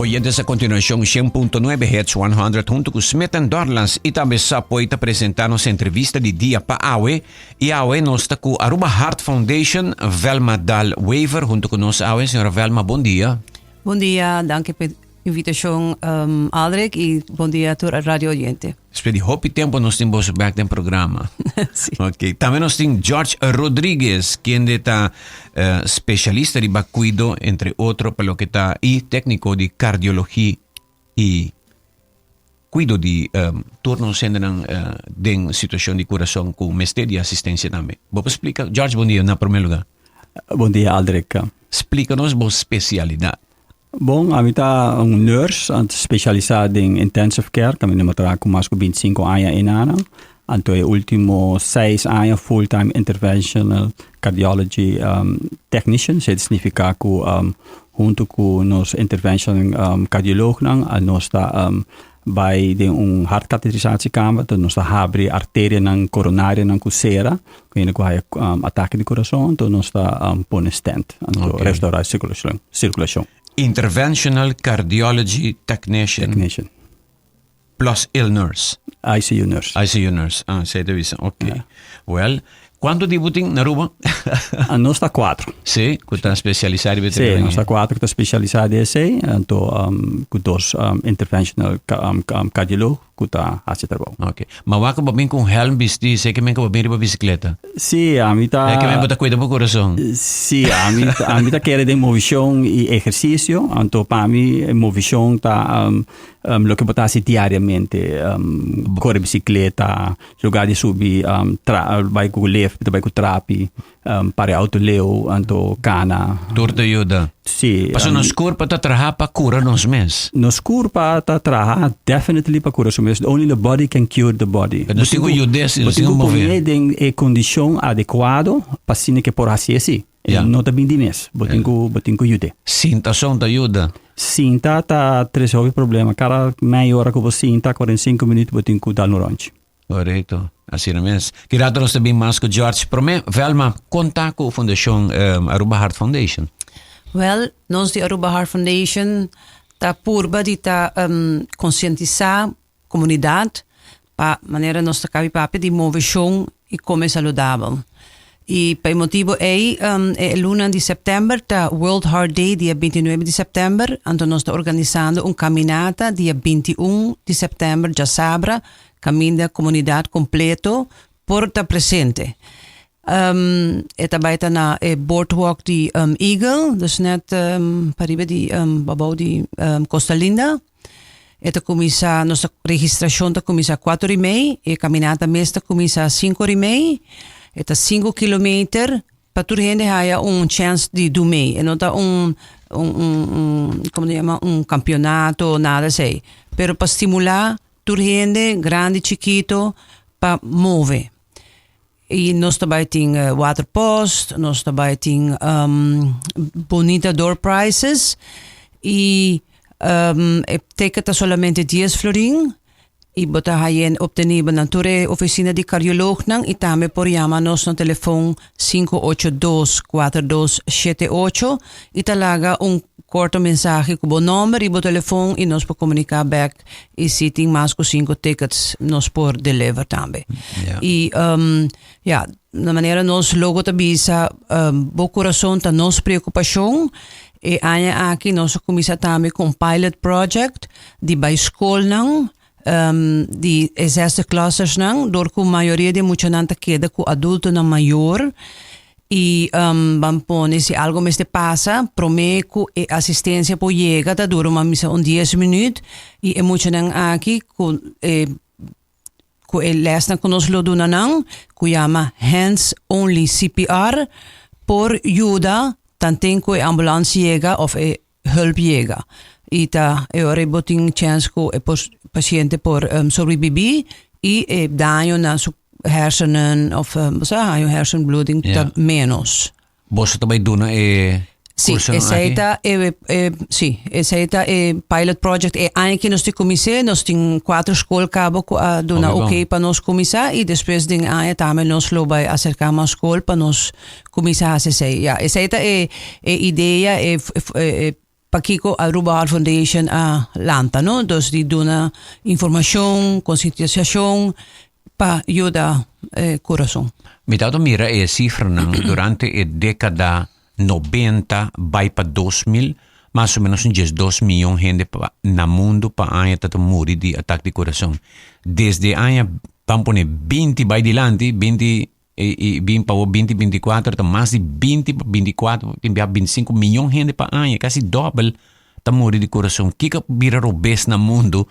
Oyentes a continuacion 100.9 Hits 100 hunto cu Smith and Dorlands y tambe Subway ta presenta nos entrevista di dia pa awe. Y awe nos ta cu Aruba Heart Foundation, Velma Dal Wever hunto cu nos awe. Señora Velma, bon dia. Bon dia, danki pa e invitacion um, Aldrich y bon dia tur radio oyente. Despues di hopi tempo nos tin boso bek den programa. Sí. Ok, tambe nos tin George Rodriguez, kende ta eh, specialista riba cuido, entre otro, pa loke ta y tecnico di cardiologie y cuido di um, tur nos hendenan eh, den situacion di curason cu mester di asistencia tambe. Bo por splica? George, bon dia na primer lugar. Bon dia, Aldrich. Splica nos bo specialidad. Bon, ami ta un nurse, anto specialisa den intensive care, kaminda mi a traha ku mas ku 25 aña enanan. Anto e ultimo 6 aña full time interventional cardiology um, technician. Esei ta significa ku um, hunto ku nos intervention um, cardioloognan, nos ta um, bai den un hartkatheterisatiekamer, anto nos ta habri arterianan coronarianan ku sera, ku hende ku haya um, atake di kurason, anto nos ta um, pone stent, anto Ok. restaura sirkulashon. sirkulashon. Interventional Cardiology Technician Technician. plus ill nurse. ICU nurse. ICU nurse. Ah, sei te bisa. Ok. Well, cuanto di butin na Aruba? Ah, nos ta cuatro. Sí, cu ta specialisa riba Sí, nos ta cuatro cu ta specialisa di esey, anto um, cu dos um, interventional um, um, cardioloog cu ta haci trabou. Ok. Ma wak bo bin cu un helm bisti, sei que men cu bo bin riba bicicleta. Sí, ami ta... É que men bo ta cuida bo corazon. Sí, ami, ami ta kere den movishon i ehersisio, anto pa mi movishon ta um, um, loke bo ta hasi diariamente, um, kore bisikleta, Lugar di subi um, tra, bai ku lift, bai ku trapi, um, pare auto leu, anto kana. Tur ta yuda. Sí. Paso nos kurpa ta traha pa kura nos mes. Nos kurpa ta traha definitely pa kura su mes. Only the body can cure the body. Pero nos tin ku yud'é si, nos tin ku move. Bo tin ku pone den e kondishon adekuado pa asina ke por hasi esei. Ja. No ta bin di mes. Bo tin ku, bo tin ku yud'é. Sintason ta yuda. Sinta ta trese hopi problema. Kada mei ora ku bo sinta, 45 minuut, bo tin ku dal un ròntje. Korekto. Asina mes. Ki rato nos ta bin mas ku George. Promé, Velma, kon ta ku Fundashon Aruba Heart Foundation? Wel, nos di Aruba Heart Foundation ta purba di ta konsientisá komunidat pa manera nos ta kabi papia di moveshon i kome saludabel. I pa e motibu ei e luna di sèptèmber ta World Heart Day dia 29 di sèptèmber, anto nos ta organisando un kaminata dia 21 di sèptèmber djasabra kaminda komunidat kompleto por ta presente. E ta bai ta na e boardwalk di Eagle, dus net pariba di pabou di Costa Linda. E ta kuminsá, nos ta registrashon ta kuminsá kuater i mei, e kaminata mes ta kuminsá sinku ora i mei. E ta sinku kilometer pa tur hende haya un chèns di du mei. E no ta un un un un komo ta yama un kampionato nada esei, pero pa stimulá tur hende grandi chikito pa move. I nos ta bai tin waterpost, nos ta bai tin bonita door prizes i e ticket ta solamente dies florin i bo ta hayen obtenibel na tur e oficina di cardioloognan i tambe por yama nos na telefon 582 4278 i ta laga un korto mensahe ku bo nomber i bo telefon i nos por komunika bek I si tin mas ku sinku tickets nos por deliver tambe. Ja. I um, ja, na manera nos logo ta bisa um, bo kurason ta nos preokupashon. E aña aki nos a kuminsá tambe ku un pilot project di bai skolnan um, di e zesde klassersnan, dor ku mayoria di e muchanan ta keda ku adultonan mayor. I ban pone si algo mester pasa prome ku e asistensia por yega ta dura mas misa un dies minuut i e muchanan aki ku e ku e lèsnan ku nos lo duna nan ku yama hands only CPR por yuda tanten ku e ambulans yega òf e hulp yega i ta e ora bo tin chèns ku e pasiente por sobreviví i e daño na su hersenen òf bo sa haña un hersenbloeding ta ménos. Boso ta bai duna e Sí, kursonan esei aki? ta e, e, sí, esei ta e pilot project. E aña ki nos tin kumins'é, nos tin kuater skol kaba ku a duna Hopi bon. oké pa nos kuminsá i despues den aña tambe nos lo bai aserká mas skol pa nos Kuminsá hasi esei. Ya, esei ta e e idea, e e e. Pakico Aruba Heart Foundation a lanta, no? Dus di duna informacion, concientisacion pa yuda e curason. Mi ta mira e cifranan durante e decada 90 bai pa 2000, mas o menos un 12 miyon hende na mundo pa aña ta muri di atake di curason. Desde aña, ban pone 20 bai dilanti, 20 y bin pa 20, 24, ta mas di 20, 24, tin 25 miyon hende pa aña, casi dobel ta muri di curason. Kico a bira robes na mundo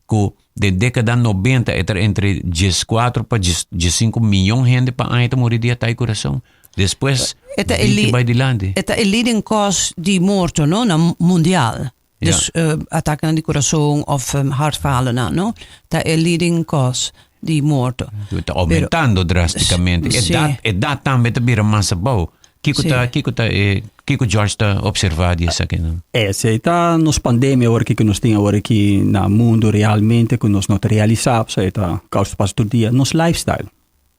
cu di decada 90 entre 14 pa 15 miyon hende pa aña ta muri di atake di curason? Despues, 20 bai dilanti. E ta e leading cause di morto, no? Na mundial. Dus atake di curason of hartfalen, no? Ta e leading cause di morto. Ta aumentando drasticamente. Edad tambe ta bira mas abou. Kico ta kico ta kico George ta observa di esaki, no? Si ta nos pandemia awor cu nos tin awor aki na mundo realmente cu nos no ta realisa, e ta causa pas tur dia, nos lifestyle.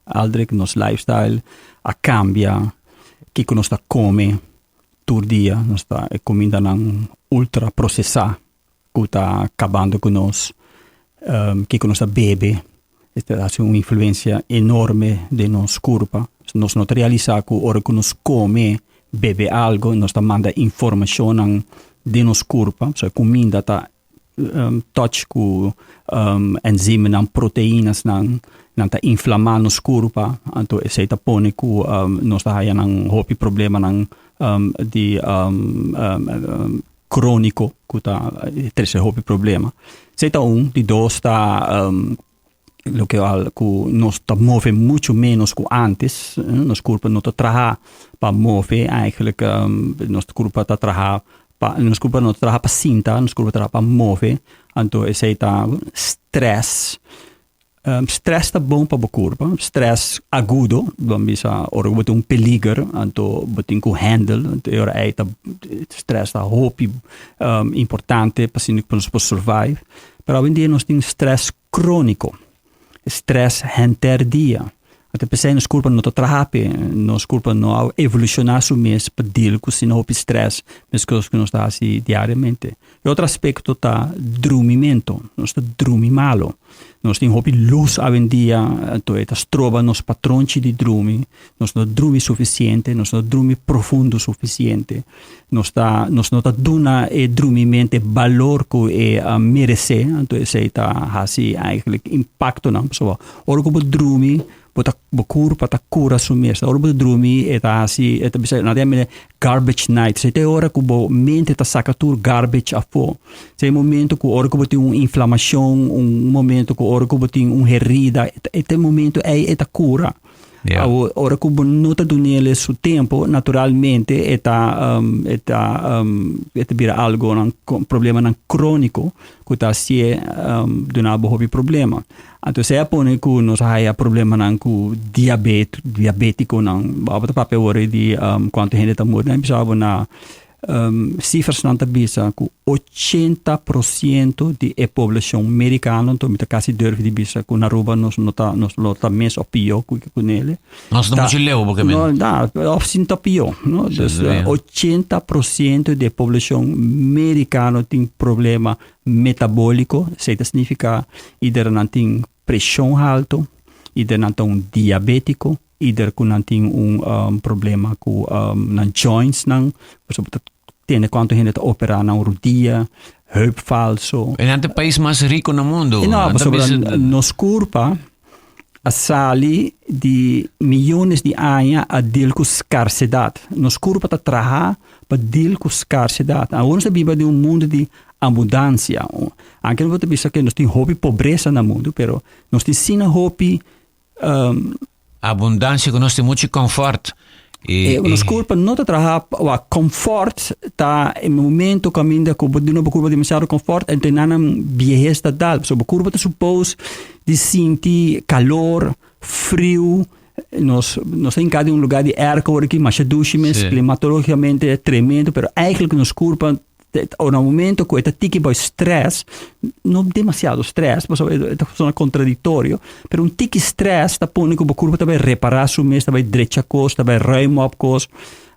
Aldrich, nos lifestyle a cambia, kico nos ta come tur dia, nos ta cuminda nan ultra procesa cu ta cabando cu nos, kico nos ta bebe, esey ta un influencia enorme den nos curpa. Nos no ta realisa cu ora cu nos come, bebe algo, nos ta manda informacion den nos curpa, so cuminda ta touch cu enzymen, proteínas nan, nan ta inflama nos curpa, anto esey ta pone cu nos ta haya nan hopi problema nan di cronico cu ta trece hopi problema. Esey ta un, di dos ta loke al cu nos ta move mucho menos cu antes, nos curpa no ta traha pa move eigenlijk, nos curpa ta traha pa, nos curpa no ta traha pa sinta, nos curpa ta traha pa move, anto esey ta stress. Stress ta bon pa bo curpa, stress agudo, ban bisa ora bo tin un peliger, anto bo tin cu handle, anto e ora ey ta stress ta hopi importante pa asina nos por survive. Pero awendia nos tin stress cronico, stress henter dia. Anto pesey nos curpa no ta traha pe, nos curpa no a evoluciona su mes pa deal cu asina hopi stress mescos cu nos ta haci diariamente. E otro aspecto ta drumimento, nos ta drumi malo. Nos tin hopi luz awendia, anto e ta stroba nos patronchi di drumi, nos no drumi suficiente, nos no drumi profundo suficiente. Nos no ta duna e drumimento e balor cu e merece, anto esey ta haci eigenlijk impactonan. So, ora cu bo drumi, bo ta bo curpa ta cura su mes. Ora bo drumi, e ta haci, e ta bisa, nan ta yama garbage night. Esey ta e ora cu bo mente ta saca tur garbage afo. Esey e momento cu ora cu bo tin un inflamacion, un momento cu ora cu bo tin un herida, e ta e momento ey e ta cura. Ora cu bo no ta dunele su tempo, naturalmente e ta bira algo nan problema nan cronico cu ta hacié duna bo hopi problema. Anto esey a pone cu nos a haya problemanan cu diabet, diabeticonan. Bo ta papia awor di cuanto hende ta muri, nan bisa bo na cifras nan ta bisa cu 80% di e poblacion mericano, anto mi ta casi durf di bisa cu na Aruba nos no ta mes of pio cu nele. Nos ta mucho leu porque No, da, of sin ta pio, no? Dus 80% di e poblacion mericano tin problema metabolico, esey ta significa ieder nan tin presion halto, ieder nan ta un diabetico, ieder cu nan tin un problema cu nan joints nan, pasobra bo ta tende cuanto hende ta opera nan rodia, heup falso. E nan ta e pais mas rico na mundo. No, pasobra nos curpa a sali di miyones di aña a deal cu scarcedad. Nos curpa ta traha pa deal cu scarcedad. Awor nos ta biba den un mundo di abundancia. Aunke nos ta bisa cu nos tin hopi pobreza na mundo, pero nos tin sina hopi abundancia cu nos tin mucho confort. Nos curpa no ta traha pa confort, ta e momento caminda cu bo duna bo curpa demasiado confort, enton nan biehes ta dal. So bo curpa ta suppose di sinti calor, friu. Nos ta hinca den un lugar di airco ora aki masha dushi mes, climatologicamente tremendo, pero eigenlijk nos curpa ora momento cu e ta tiki boy stress, no demasiado stress, pasobra e ta sona contradictorio, pero un tiki stress ta pone cu bo curpa ta bay repara su mes, ta bay drecha cos, ta bay ruim op cos.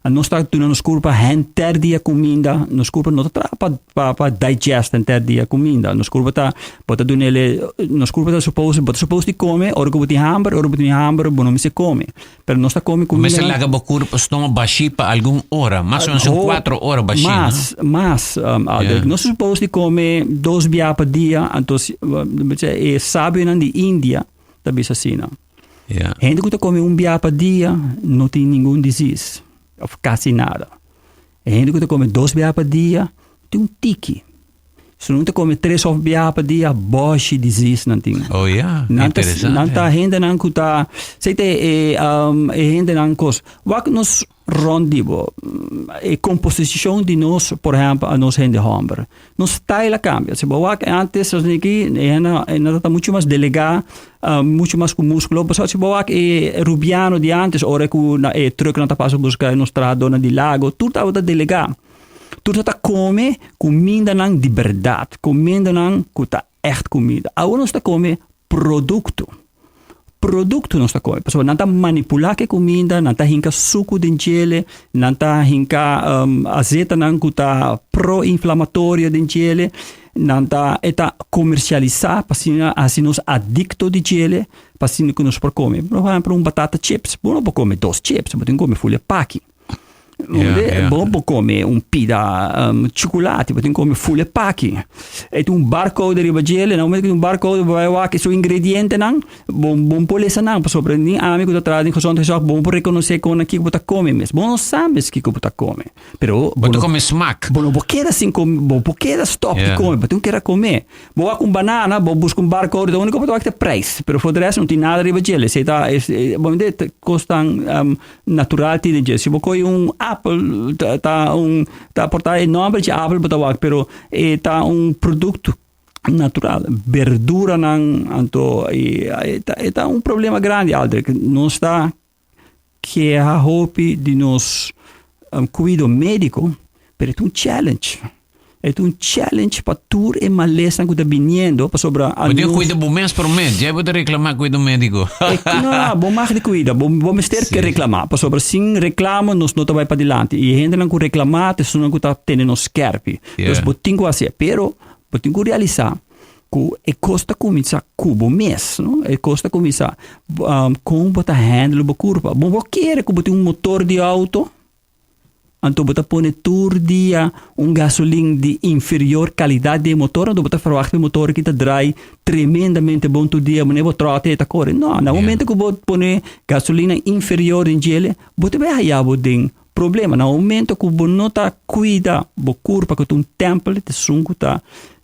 Nos ta duna nos kurpa henter dia kuminda, nos kurpa no ta traha pa pa pa digest henter dia kuminda. Nos kurpa ta bo ta dunele nos kurpa ta suppose bo ta suppose di kome ora ku bo tin hamber, ora bo tin hamber bo no mester kome. Pero nos ta kome Bo mester laga bo kurpa stoma bashí pa algun ora, mas o menos un kuatro ora bashí, no? Mas, mas, Aldrich. Nos ta suppose di kome dos bia pa dia, anto e sabionan di India ta bisa asina. Yeah. Hende ku ta kome un bia pa dia no tin ningun disease of kasi nada. E hende ku ta kome dos bia pa dia tin un tiki. Si nan ta kome tres of bia pa dia boshi disease nan tin. Oh yeah, Nan ta, interesante. nan ta hendenan ku ta, sei te e, um, e hendenan kos. Wak nos rond di bo, e komposishon di nos, por ehempel, a nos hende hòmber. Nos style a kambia. Si bo wak antes, nos niki, e hende, e nan ta muchu mas delegá, muchu mas ku múskulo. Pasobra si bo wak e rubiano di antes, ora ku na e trucknan ta pasa buska nos trahadónan di lago, tur tabata delegá. Tur ta kome kumindanan di bèrdat, kumindanan ku ta ègt kuminda. Awor nos ta kome produkto. Produkto nos ta kome, pasobra nan ta manipulá ku e kuminda, nan ta hinka suku den djele, nan ta hinka azetanan ku ta pro-inflamatorio den djele, nan ta e ta komersialisá pa asina hasi nos adikto di djele, pa asina ku nos por kome. Por ehèmpel un batata chips, bo no por kome dos chips, bo tin ku kome full e paki. Bo por come un pida um, chocolate, bo tin come full paki. E tin un barcode riba djele, na momento ku tin un barcode bo bai wak su ingredientenan, bo bo por lesa nan, pasobra ni ami ku ta traha den gezondheidszorg, bo por rekonosé kon kiko bo ta come mes. Bo no sa mes kiko bo ta come. Pero bo ta come smak. Bo no por keda sin come, bo por keda stop di come, bo tin keda come. Bo wak un banana, bo buska un barcode, lo único bo ta wak ta prijs, pero for de rest no tin nada riba djele. Esei ta, bo mende kosnan um, Natural tin den dje. Si bo kohe un apel, ta ta un ta por ta e nomber dje apel bo ta wak, pero e ta un produkto natural. Berduranan anto e ta e ta un problema grandi Aldrich. Nos ta keha hopi di nos kuido mediko, pero e ta un challenge. E ta un challenge pa tur e malesanan ku ta biniendo pasobra a Bo tin kuida bo mes promé, djei bo ta reklamá kuido médiko. No, no, bo mag di kuida, bo bo mester ke reklamá pasobra sin reklamo nos no ta bai padilanti i e hendenan ku reklamá ta esunnan ku ta tene nos skèrpi. Dus bo tin ku hasié, pero bo tin ku realisá ku e kos ta kuminsá ku bo mes, no? E kos ta kuminsá kon bo ta handle bo kurpa. Bo bo kere ku bo tin un motor di outo? Anto bo ta pone tur dia un gasolin di inferior calidad den e motor, anto bo ta verwacht cu e motor aki ta draai tremendamente bon tur dia, manera bo trote e ta core. No, na momento cu bo pone gasolina inferior den djele, bo ta bay haya bo den problema. Na momento cu bo no ta cuida bo curpa cu ta un tempel, ta esun cu ta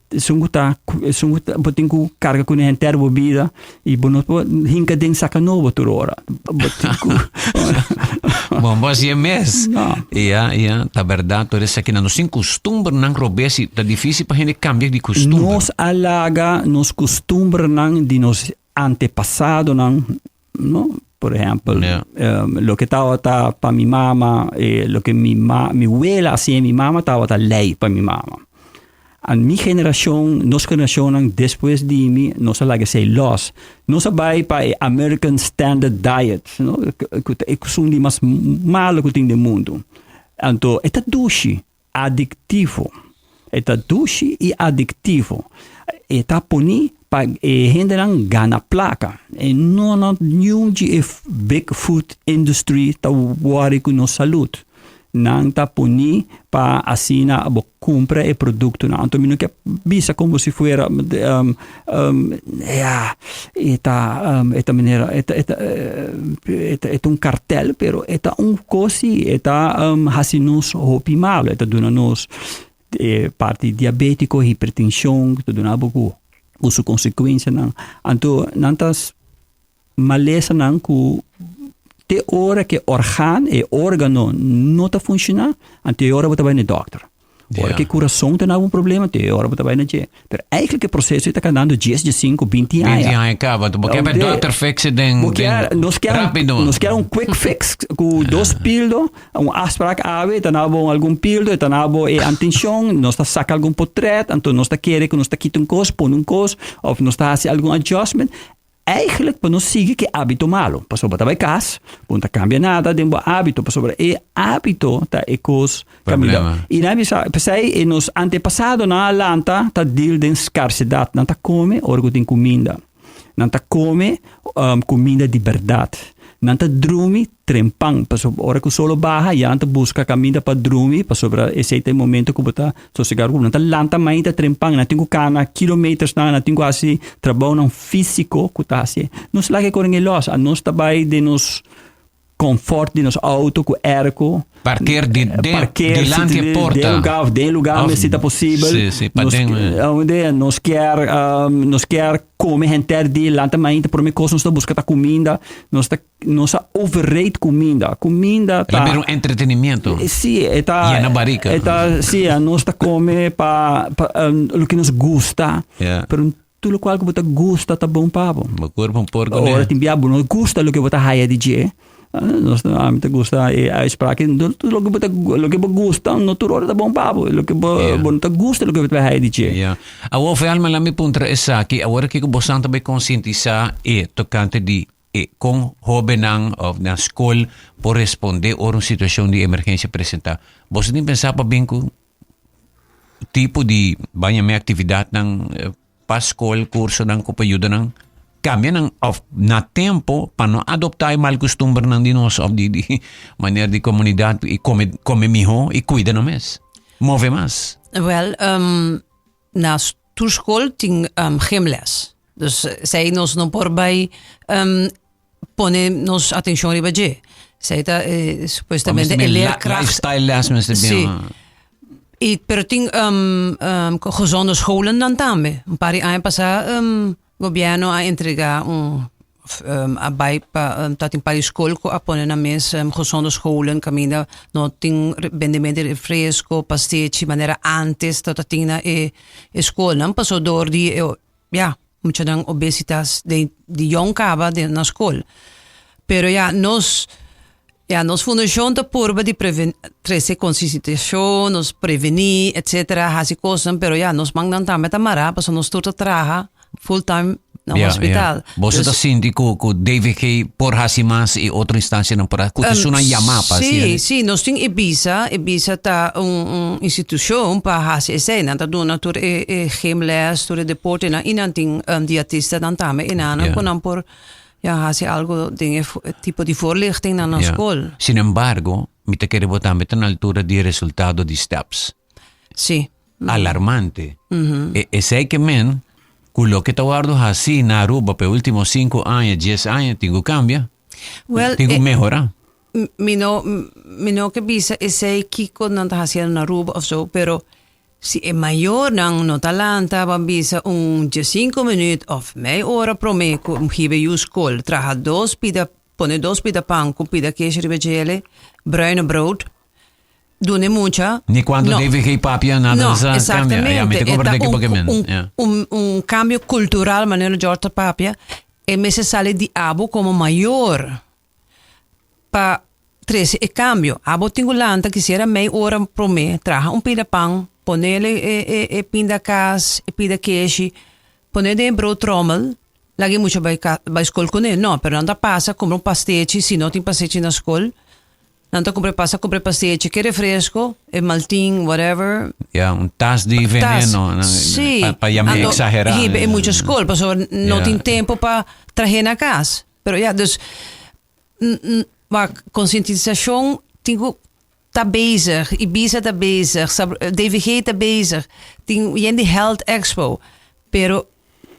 Esun ku ta esun ku ta bo tin ku karga kuné henter bo bida i bo no por hinka den saka nobo tur ora. Bo tin ku Bon, bo hasié mes. No. Ya, ya, ta bèrdat tur esakinan. Nos tin kustumbernan robes i ta difísil pa hende kambia di kustumber. Nos a laga nos kustumbernan di nos antepasadonan, no? Por ehèmpel, loke tabata pa mi mama, loke mi ma mi wela a siña mi mama tabata lei pa mi mama. An mi generashon, nos generashonnan despues di mi, nos a laga esei lòs. Nos a bai pa e American Standard Diet, no? Ku ta esun di mas malo ku tin den mundu. Anto e ta dushi. Adiktivo. E ta dushi i adiktivo. E ta poni pa e hendenan gana plaka. E no no niun di e big food industry ta wòri ku nos salud. Nan ta poni pa asina bo kumpra e produktonan. Anto mi no ke bisa komo si fuera ya e ta e ta manera e ta e ta e ta un kartel pero e ta un kos si e ta hasi nos hopi malo e ta duna nos e parti diabetiko hipertenshon ta duna bo ku ku su konsekuensianan anto nan ta malesanan ku te ora ku e organ e organo no ta funshoná anto e ora bo ta bai na e dòkter. Ora ku e kurason ta na un problema te e ora bo ta bai na dje. Pero eigenlijk e proseso ta kandando dies, diesinku, binti aña. Binti aña kaba. Bo ke pa e dòkter fix e den Nos kier rápido. Nos kier un quick fix ku dos pildo, un afspraak awe, e ta na bo algun pildo, e ta na bo e antenshon, nos ta saka algun potret, anto nos ta kere ku nos ta kita un kos, pone un kos, òf nos ta hasi algun adjustment. Eigenlijk pa no sigui ku e hábito malo, pasobra bo ta bai kas, bo no ta kambia nada den bo hábito, pasobra e hábito ta e kos kaminda. Problema. I nan bisa, p'esei e nos antepasadonan a lanta ta deal den skarsedat, nan ta kome ora ku tin kuminda, nan ta kome kuminda di bèrdat, nan ta drumi trempan, pasobra ora ku solo baha ya nan ta buska kaminda pa drumi, pasobra esei ta e momento ku bo ta sosegá ku nan ta lanta mainta trempan, nan tin ku kana kilometersnan, nan tin ku hasi trabounan físiko ku ta hasi. Nos laga e koren e lòs, anos ta bai den nos comfort di nos auto ku airco. Parkeer di den, Parkeer dilanti e porta. Den lugar of den lugar Of- si ta posibel. Sí, sí, pa Nos, den, eh. unda nos kier, nos kier come henter di lanta mainta prome cos nos ta busca ta cuminda. Nos ta nos a overrate cuminda. Cuminda El a ta bira un entretenimiento. Sí, e ta Yena barrica. E ta sí, nos ta come pa, pa loke nos gusta. Ja. Pero Tur lokual ku bo ta gusta ta bon pa bo. Bo kurpo un porko Ora tin bia bo no gusta loke bo ta haya di dje. Nos ami ta gusta e uitspraak tur loke bo ta loke bo gusta no tur ora ta bon pa bo. Loke bo bo no ta gusta loke bo ta haya di dje. Ya. Awor Velma laat mi puntra esaki, awor kiko bosan ta bay konsientisá e tokante di e kon hóbennan òf na skol por respondé ora un situashon di emergensia presentá. Boso tin pensá pa bin ku tipo di baña mi actividadnan pa school, cursonan cu pa yuda nan cambia nan of na tempo pa no adopta e mal costumbernan di nos of di di manera di comunidad y come come miho y cuida nan mes, move mas. Wel, na tur school tin gymles. Dus esei nos no por bay pone nos atencion riba dje. Esei ta supuestamente e leerkracht. Lifestyle les mester bin. Sí. Y pero tin gezonde scholen dan tambe. Un par di aña pasa gobierno a entrega un a bay pa ta tin par di school cu a pone nan mes gezonde scholen caminda no tin bendemento di refresco, pastechi manera antes ta tin na e schoolnan pasobra door di e Ya, muchanan obesitas den di yong kaba den na skol. Pero ya, nos ya nos fundashon ta purba di preven trese konsisitashon, nos prevení etsetera, hasi kosnan, pero ya nos mannan tambe ta mará pasobra nos tur ta traha full time na Ya, ya. hospital. Boso ta Dus sinti ku ku DVG por hasi mas i otro instansianan por hasi, ku ta esunnan yamá pa hasi Sí, esei? sí, nos tin Ibisa, Ibisa ta un un institushon pa hasi esei, nan ta duna tur e e gymles, tur e deportenan i nan tin dietistanan tambe i nan Ja. ku nan por ya hasi algo den e tipo di voorlichtingnan na Ja. skol. Sin embargo, mi ta kere bo tambe ta na altura di e resultado di STEPS. Sí. Alarmante. E esei ke men ku loke ta wòrdu hasi na Aruba pa e ultimo sinku aña, dies aña tin ku kambia, Well, tin ku e- mehorá. Mi no, mi no ke bisa esei kiko nan ta hasiendo na Aruba of so, pero si e mayornan no ta lanta ban bisa un diesinko minuut of mei ora prome ku hiba yu skol, traha dos pida, pone dos pida pan ku pida keshi riba djele, bruine brood, Dune mucha. Ni cuando no. DVG papia nada No, sa cambia. exactamente. Ja, mi te E ta comprende un, que men. un, Ja. un cambio cultural, manera George ta papia, e mester sali di abo como mayor pa trece e cambio. Abo tin cu lanta kisiera mei ora prome, traha un pida pan, ponele e, e, e pinda kaas, e pida keshi, pone den e broodtrommel, Laga e mucha bai ka bai skol kuné. No, pero nan ta pasa kumpra un pastechi, si no tin pastechi na skol, nan ta kumpra pasa kumpra e pastechi, ke refresco, e maltin, whatever. Ja, un tas di Tas. veneno. na- Sí. Pa, pa yam'é Anto, exagerá. hiba e mucha skol, pasobra no Ja. tin tempo pa trah'é na kas. Pero ja, dus, wak, konsientisashon tin ku ta bezig, Ibiza ta bezig, DVG ta bezig, tin yen di Health Expo, pero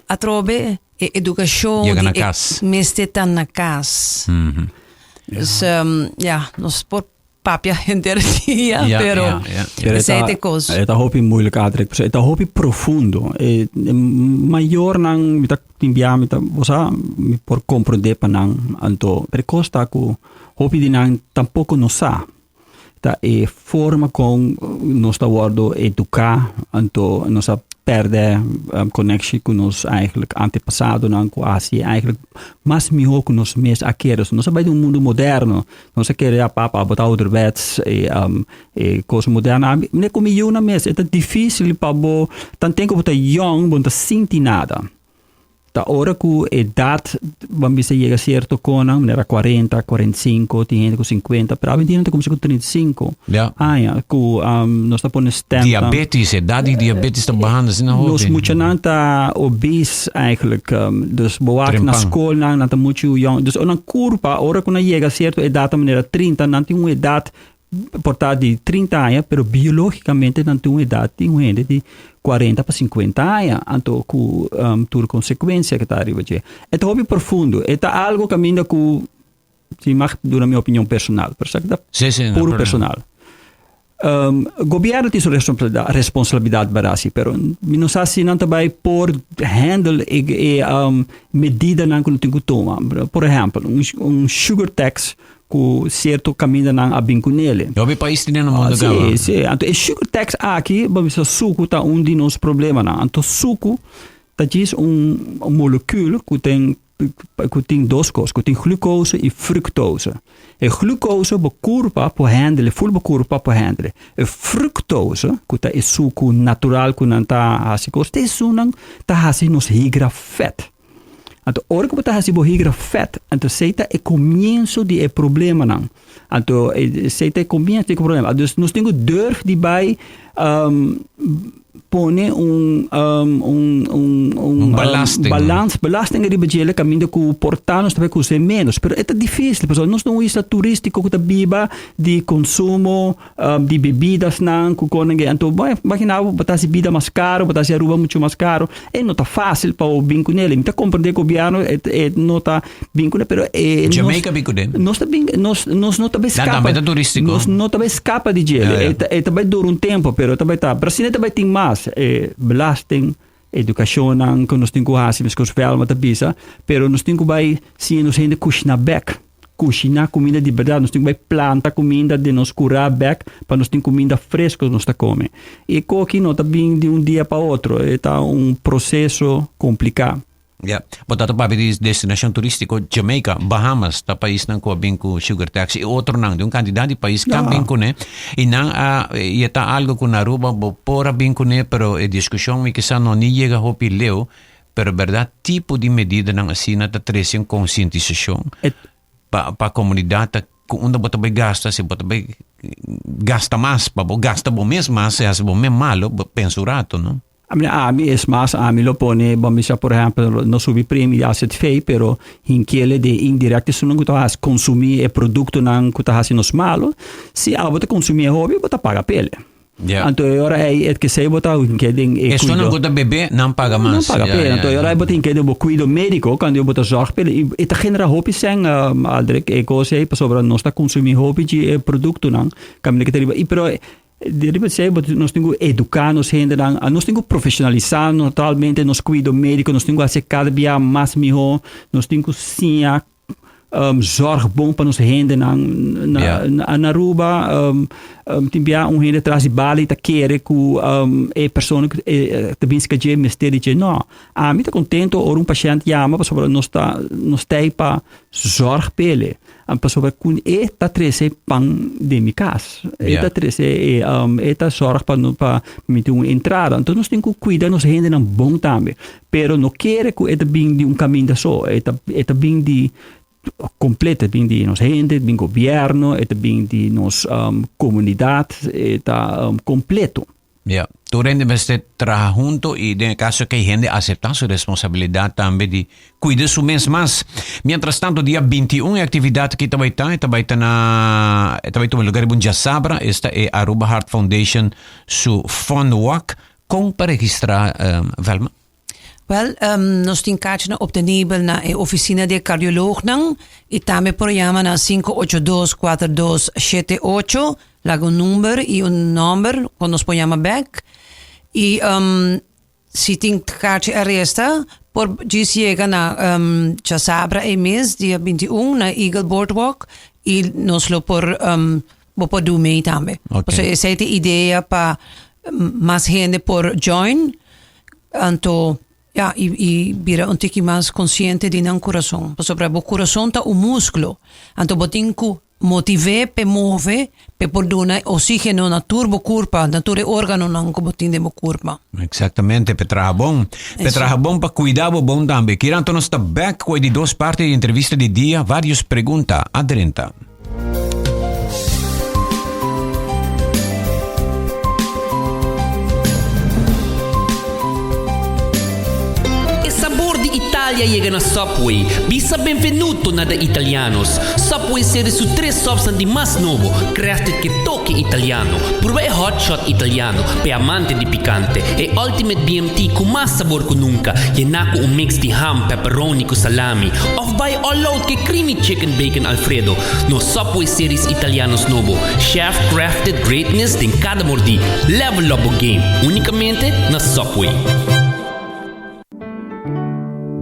atrobe e edukashon Yega na di e kas. mester ta na kas. Dus ja, nos por papia henter dia, Ja, pero ja, ja. Pero esei ta e kos. E ta hopi moeilijk Adrik, pasobra e ta hopi profundo. E mayornan mi ta tin bia mi ta bo sa mi por comprende pa nan anto pero e kos ta ku Hopi di nan tampoco no sa. Ta e forma con nos ta wordo educa, anto nos a perde connectie cu nos eigenlijk antepasadonan cu a haci eigenlijk mas miho cu nos mes a kere. So nos a bay den un mundo moderno, nos a kere ya papa bo ta ouderwets e e cos moderno. Ami mira cu mi yiunan mes e ta dificil pa bo tanten cu bo ta yong bo no ta sinti nada. Ta ora ku edat ban bisa yega sierto konan, manera 40, 45, tin hende ku 50, pero awendia nan ta kuminsá ku 35 aña ku nos ta pone stent. Diabetes, edat di diabetes ta bahando asina hopi. Nos muchanan ta obese eigenlijk. Dus bo wak na skolnan nan ta muchu yong. Dus nan kurpa ora ku nan yega sierto edat manera 30 nan tin un edat por ta di 30 aña, pero biológicamente nan tin un edad di un hende di 40 pa 50 aña, anto ku um, tur consecuencia que ta arriba dje. E ta hopi profundo, e ta algo caminda ku si mag duna mi opinion personal, pero sa ta Sí, sí, no puro problema. personal. Um, gobierno tin su responsabilidad, responsabilidad barasi, pero mi no sa si nan ta bai por handle e, e um, medidanan ku nan tin ku tuma. Por ehempel, un, un sugar tax ku sierto kamindanan a bin ku nele. Hopi pais tene na mundo kaba. Si, si. Anto e sugar tax aki, bo bisa suku ta un di nos problemanan. Anto suku ta djis un molekuul ku ten ku tin dos kos, ku tin glucose i fructose. E glucose bo kurpa por handle, ful bo kurpa por handle. E fructose, ku ta e suku natural ku nan ta hasi kos, ta esunnan ta hasi nos higra fèt. Anto ora ku bo ta hasi bo higra fèt, anto esei ta e komienso di e problemanan. Anto esei ta e komienso di e problema. Dus nos tin ku durf di bai pone un un un Un belasting. balans, belasting riba djele kaminda ku por ta nos ta bai kus'é ménos. Pero e ta difísil pasobra nos ta un isla turístiko ku ta biba di konsumo di bebidasnan ku konan ge. Anto bo imagina bo, bo ta hasi bida mas karo, bo ta hasi Aruba muchu mas karo. E no ta fásil pa bo bin kuné. Mi ta komprendé gobièrnu e e no ta bin kuné, pero e nos Jamaica bin kuné. Nos ta bin, nos nos no ta bai Nan skapa. tambe ta turístiko. Nos no ta bai skapa di dje. Ja, ja. E ta e ta bai dura un tempu, pero e ta bai ta. Pero asina e ta bai tin mas e belasting, edukashonnan ku nos tin ku hasi, meskos Velma ta bisa, pero nos tin ku bai siña nos hende kushiná bèk. Kushiná kuminda di bèrdat. Nos tin ku bai planta kuminda den nos kurá bèk pa nos tin kuminda fresko nos ta kome. E koki no ta bin di un dia pa otro, e ta un proseso kompliká. Ya. Bo ta ta papia di destinashon turístiko, Jamaica, Bahamas ta paisnan ku a bin ku sugar tax i otronan di un kantidat di pais kan bin kuné i nan a i e ta algu ku na Aruba bo por a bin kuné pero e diskushon mi kisa no ni yega hopi leu. Pero berdad tipo di medidanan asina ta trece un concientisacion pa pa comunidad ta cu unda bo ta bay gasta, si bo ta bay gasta mas pa bo gasta bo mes mas si haci bo mes malo bo pensa un rato no. Ami es mas ami lo pone bo misa por ehempel no subi premi di AZV pero hinkele den indirecto esunnan cu ta haci consumi e productonan cu ta haci nos malo si abo ta consumi e hopi bo ta paga pele. Ja. Anto e ora ei et kesei bo ta hinke den e Esun kuido. ku ta bebe, nan paga Nan mas. paga Ja, p'e. ja, Anto e ora ja. ei bo ta hinke den bo kuido médiko, kando bo ta zòrg p'e. I e ta genera hopi sèn, Aldrich, e kos ei, pasobra nos ta konsumí hopi dje e produktonan kaminda ke ta riba. I pero di riba esei bo nos tin ku eduká nos hendenan, nos tin ku profeshonalisá naturalmente nos kuido médiko, nos tin ku hasi kada bia mas mihó, nos tin ku siña Zorg bon pa nos hendenan na, Ja. na, na Aruba. Um, um, tin bia un hende tras di bali ta kere ku um, e persona ku e, eh, ta bin dje mester di dje. No, ami ta contento ora un patiënt yama pasobra nos ta nos tei pa zorg pele. Am pasobra kun e ta trese pan den mi kas. E Ja. ta trese e, um, e ta zorg pa no pa mi tin un entrada. Entonces nos tin ku cuida nos hendenan bon tambe. Pero no kere ku e ta bin di un kaminda so, e ta e ta bin di kompleto, e ta bin di nos hende, e ta bin gobièrnu, e ta bin di nos komunidat, e ta kompleto. Ja, tur hende mester traha hunto i den e kaso ke hende aseptá su responsabilidat tambe di kuida su mes mas. Mientras tanto dia 21 e aktividat aki ta bai ta, e ta bai ta na e ta bai tuma lugar riba un djasabra, esta e Aruba Heart Foundation su Fun Walk. Kon pa registrá, Velma? Wel, nos tin kaartjenan obtenibel na e oficina di e cardioloognan y tambe por yama na 582 4278, laga un number y un nomber cu nos por yama bek. Y si tin kaartje a resta por djis yega na djasabra e mes dia 21 na Eagle Boardwalk y nos lo por bo por do mee tambe. Ok. Pasobra esei ta e idea pa mas hende por join, anto ya, i i bira un tiki mas konsiente di nan kurason. Pasobra bo kurason ta un muskulo, anto bo tin ku. motiv'é p'e move, p'e por duna oxígeno na tur bo kurpa, na tur e órganonan ku bo tin den bo kurpa. Exactamente, p'e traha bon. P'e traha bon pa cuida bo bon tambe. Kira anto nos ta back cu e di dos parti di entrevista di dia, varios pregunta a drenta. E sabor di Italia yega na Subway. Bisa benvenuto na De Italianos. Subway seri su tres subsnan di mas nobo, crafted ke toke italiano. Purba e Hot Shot Italiano, p'e amante di pikante, e Ultimate BMT ku mas sabor ku nunka, yená ku un mix di ham, pepperoni ku salami. Òf bai all out ke Creamy Chicken Bacon Alfredo, nos Subway Series Italianos nobo. Chef crafted greatness den kada mordí. Level up bo game, únikamente na Subway.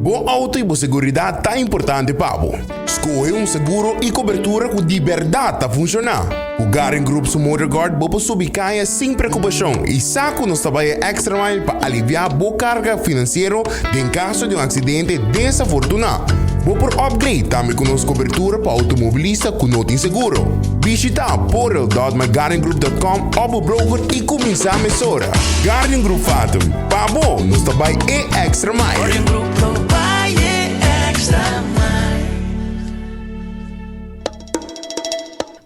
Bo auto y bo seguridad ta importante pa bo. Scohe un seguro y cobertura cu di berdad ta funciona. Cu Garin Group su MotorGuard bo por subi caya sin preocupacion y sa cu nos ta bay e extra mile pa alivia bo carga financiero den caso di un accidente desafortuna. Bo por upgrade tambe cu nos cobertura pa automobilista cu no tin seguro. Bishita portal.mygaringroup.com of bo broker y cuminsa mesora. Guardian Group Fatum, pa bo nos ta bay e extra mile.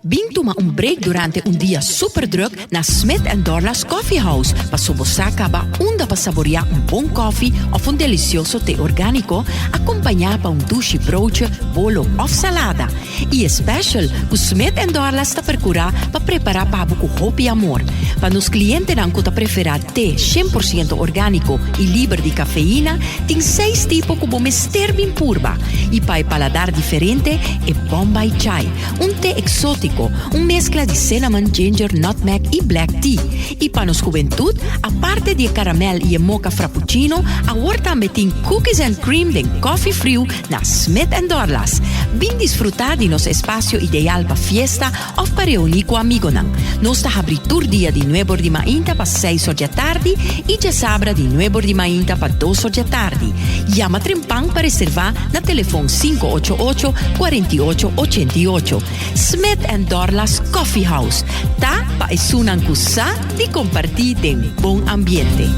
Bin tuma un break durante un dia super druk na Smith and Dorlas Coffee House paso bo sa caba unda pa saborea un bon koffie of un delicioso te organico acompaña pa un dushi broodje, bolo of salada. Y e special cu Smith and Dorlas ta percura pa prepara pa bo cu hopi amor. Pa nos clientenan cu ta prefera te 100% organico y liber di cafeína, tin seis tipo cu bo mester bin purba. Y pa e paladar diferente, e Bombay Chai, un te exótico, un mezcla di cinnamon, ginger, nutmeg y black tea. Y pa nos juventud, aparte di e caramel y e mocha frappuccino, awor tambe tin cookies and cream den coffee friu na Smith and Dorlas. Bin disfruta di nos espacio ideal pa fiesta of pa reuni cu amigonan. Nos ta habri tur dia di nuebor di mainta pa seis or djatardi y djasabra di nuebor di mainta pa dos or djatardi. Yama trempan pa reserva na telefon 588 48 88. Smith and Dorlas Coffee House ta pa esunnan cu sa di comparti den bon ambiente.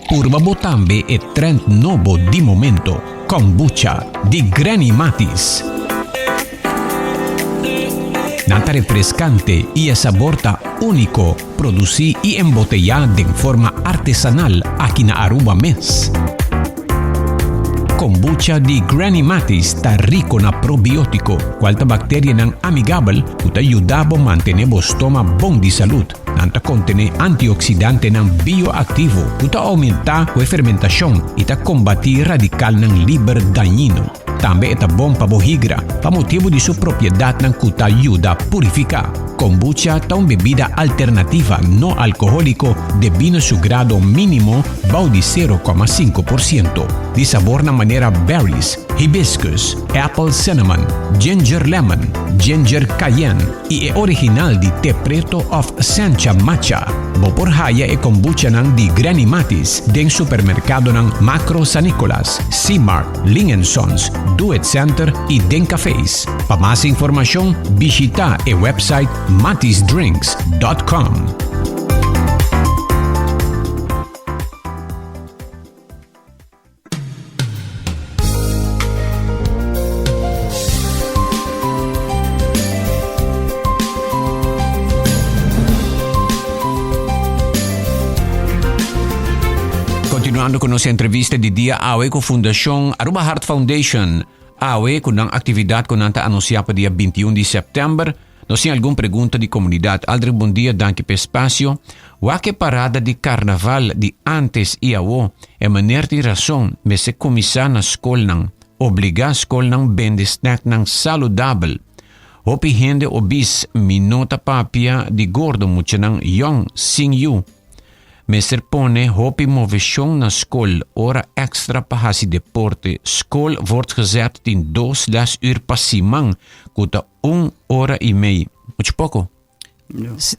Purba bo tambe e trend nobo di momento, Kombucha di Granny Matis. Nan ta refrescante y e sabor ta unico, produci y embotella den forma artesanal aki na Aruba mes. Kombucha di Granny Matis ta rico na probiotico, cual ta bacterianan amigabel cu ta yuda bo mantene bo stoma bon di salud. Nan ta kontené antioksidantenan bioaktivo ku ta oumentá ku e fermentashon i ta kombatí radikalnan liber dañino. Tambe e ta bon pa bo higra pa motibu di su propiedatnan ku ta yuda purifiká. Kombucha ta un bebida alternativa no alkohóliko debí na su grado mínimo bou di 0,5%, di sabornan manera berries, hibiscus, apple cinnamon, ginger lemon, ginger cayenne, i e original di te preto of sencha matcha. Bo por haya e kombuchanan di Granny Mattis den supermerkadonan Makro San Nicolas, C-Mart, Ling and Sons, Do It Center i den cafés. Pa mas informashon bishita e website mattisdrinks.com. Continuando cu nos entrevista di dia awe cu Fundacion Aruba Heart Foundation. Awe cu nan actividad cu nan ta anuncia pa dia 21 di september. Nos tin algun pregunta di comunidad. Aldrich bon dia, danki p'e espacio. Wak e parada di carnaval di antes y awo. E meneer tin rason, mester cuminsa na scolnan. Obliga scolnan bende snacknan saludabel. Hopi hende obis, mi no ta papia di gordo muchanan yong sin yu. Mester pone hopi moveshon na skol, ora extra pa hasi deporte. Skol voortgezet tin dos les uur pa siman, ku ta un ora i mei. Mucho poko.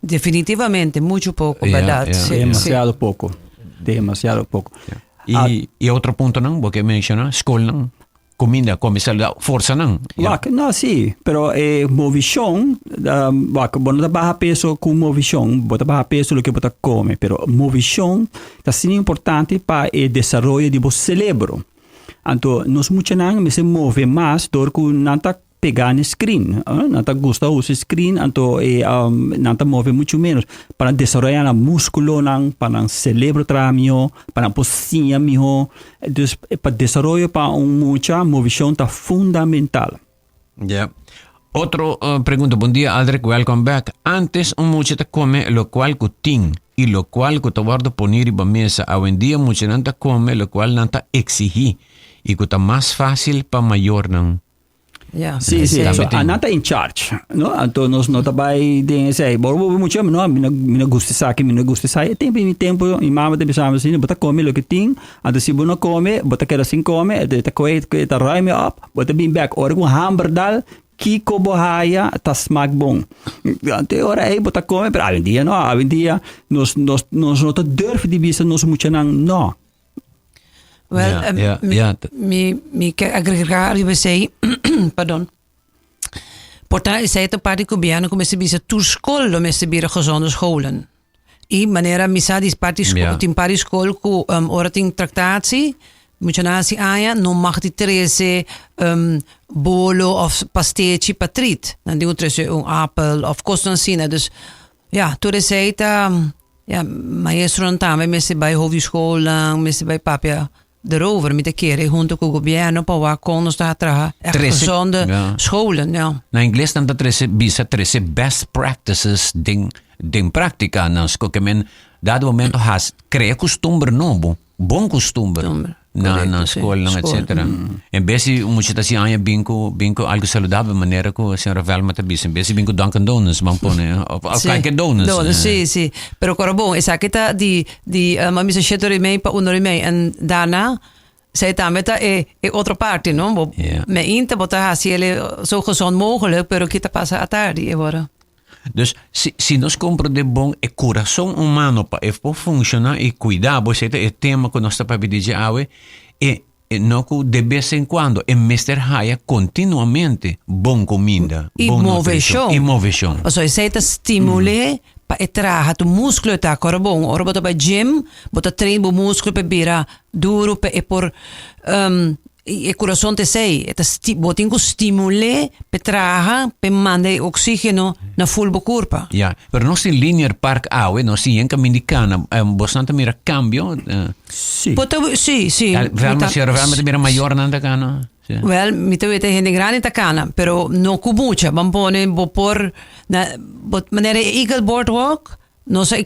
Definitivamente mucho poko, bèrdat. Sí, Demasiado poko. Demasiado poko. I, i otro puntonan bo ke menshoná? Skolnan? Cuminda, come saludabel, forsa nan. Ja. Wak, no, sí, pero e movishon, um, wak, bo no ta baha peso ku movishon, bo ta baha peso loke bo ta come, pero movishon ta asina importante pa e desaroyo di bo celebro. Anto nos muchanan mester move mas dor ku nan ta pegá na e screen. Nan ta gusta usa e screen, anto e um, nan ta move mucho menos. Pa nan desaroyá nan músculonan, pa nan celebro traha mihó, pa nan por siña mihó. Dus pa desaroyo pa un mucha, movishon ta fundamental. Ja. Otro uh, pregunta. Bon dia, Aldrich. Welcome back. Antes un mucha ta come locual cu tin y locual cu ta wordo poni riba mesa. Awendia muchanan ta come locual nan ta exigi y cu ta mas facil pa mayornan. Ja, Sí, sí. Tambe So, tin. Ana ta in charge, no? Anto nos no ta bai den esei. Bo bo mucha, no, mi no mi no gusta esaki, mi no gusta esai. E tempo mi tempo, mi mama ta bisa mi asina, bo ta come loke tin, anto si bo no come, bo ta keda sin come, e ta koe e ta ruim je op, bo ta bin bek. Ora ku un hamber dal, kiko bo haya ta smak bon. Anto e ora ei bo ta come, pero awendia no, awendia nos nos nos no ta durf di bisa nos muchanan no. Wel, Ja, eh, ja, mi, ja. mi, mi ke agregar riba esei, pardon. Por ta esei ta parti gobierno ku mester bisa tur skol lo mester bira gezonde scholen. I manera mi sa di parti skol, Ja. tin parti skol ku um, ora tin traktatie, muchanan hasi aña no mag di trese um, bolo of pastechi pa trit. Nan tin ku trese un apel of kosnan asina. Dus ja, tur esei ta Ja, maestronan tambe mester bai hogeschoolnan, mester bai papia erover. Mi ta kere hunto cu gobierno pa wak con nos ta traha echt Trece, gezonde ja. scholen. Ja. Na ingles nan ta trece bisa trece best practices den den practica nan sko ke men dado momento has crea costumber nobo. Bon costumber Costumber, na correcto, na sí. scolnan School. etcetera. En bes di un mucha ta haci aña bin cu bin cu algo saludabel manera cu señora Velma ta bisa. En bes di bin cu Dunkin Donuts ban pone of of Sí. cualkier donuts. Donuts, sí, sí. Pero cora bon, esaki ta di, di um, a misa shete ora y mei pa un ora y mei. En daarna, zij tambe ta e, e otro parti, no? Bo, Ja. Me inta bo ta haci ele zo gezond mogelijk, pero kita pasa atardi e ora. Dus si si nos comprende bon e curason humano pa e por funciona y cuida bo, esey ta e tema cu nos ta papia di dje awe, e e no cu de bes en cuando, e mester haya continuamente bon cuminda, Y bon nutricion movecion. y movecion. Pasobra esey ta stimule pa e traha tu musculo ta cora bon. Ora bo ta bay gym, bo ta train bo musculo pa e bira duro, pa e por E kurason ta esei, e ta sti, bo tin ku stimul'é p'e traha, p'e manda e oksígeno na ful bo kurpa. Ya, pero nos tin Linear Park awe, nos tin yen kamin di kana. Bosnan ta mira kambio? Sí. Bo ta, sí, sí. Al, Mi Velma, ta- señora Velma ta mira mayornan ta kana. Sí. Wel, mi ta weta hende grandi ta kana, pero no ku mucha. Ban pone bo por na, bo, manera e Eagle Boardwalk, Nos a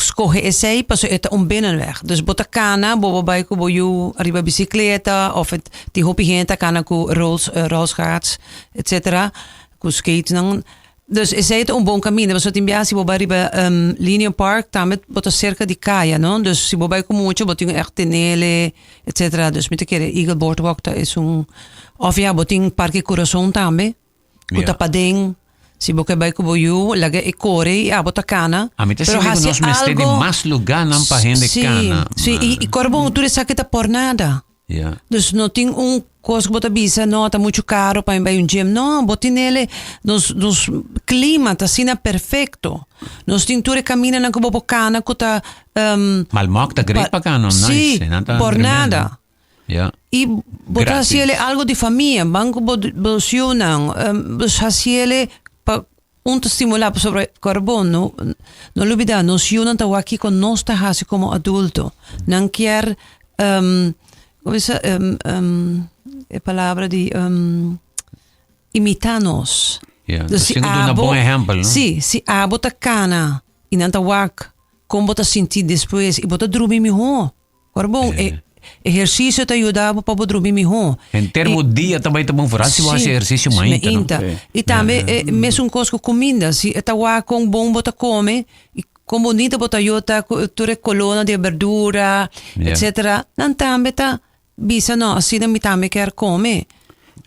skohe esei pasobra e ta un binnenweg. Dus bo ta kana, bo bo bai ku bo yu riba bisikleta of e tin hopi hende ta kana ku rols rolschaats etcetera, ku skatenan. Dus esei ta un bon kaminda pasobra tin biaha si bo bai riba Linear Park tambe bo ta serka di kaya no. Dus si bo bai ku mucha bo tin ku ègt tenele etcetera. Dus mi ta kere Eagle Boardwalk ta esun. Of ya bo tin Parke Kurason tambe. Ku ta paden, si bo ke bai ku bo yu, laga e kore i abo ta kana. A mi ta Pero sinti ku hasi nos mester di algo- mas lugánan pa hende Sí, kana. sí, i, i kòrda bon, tur esaki ta por nada. Ja. Dus no tin un kos ku bo ta bisa, no, ta muchu karo pa mi bai un gym. No, bo tinele, nos, nos klima ta asina perfekto. Nos tin tur e kamindanan ku bo por kana ku ta, Malmok ta great pa kana, nice. Sí, Nan ta por tremendo. nada. Ja. I bo ta Gratis. hasiele algo di famia, ban ku bo bo siunan, dus hasiele pa un ta stimulá pasobra kòrda bon no no lubidá nos siunan ta wak kiko nos ta hasi komo adulto. Nan kier komo bisa e palabra di imitá nos. Ja, Dus si nos tin ku duna abo bon ehèmpel, no? Si, si abo ta kana i nan ta wak kon bo ta sinti despues i bo ta drumi mihó. Ora bon, e ehersisio ta yuda bo pa bo drumi mihó. Henter bo dia ta bai ta bon, foral si bo hasi ehersisio mainta, no? Mainta. I tambe e mesun kos ku kuminda. Si e ta wak kon bon bo ta kome i kon bonito bo ta yota ku tur e kolónan di e berdura, etsetera, nan tambe ta bisa no, asina mi tambe kier kome.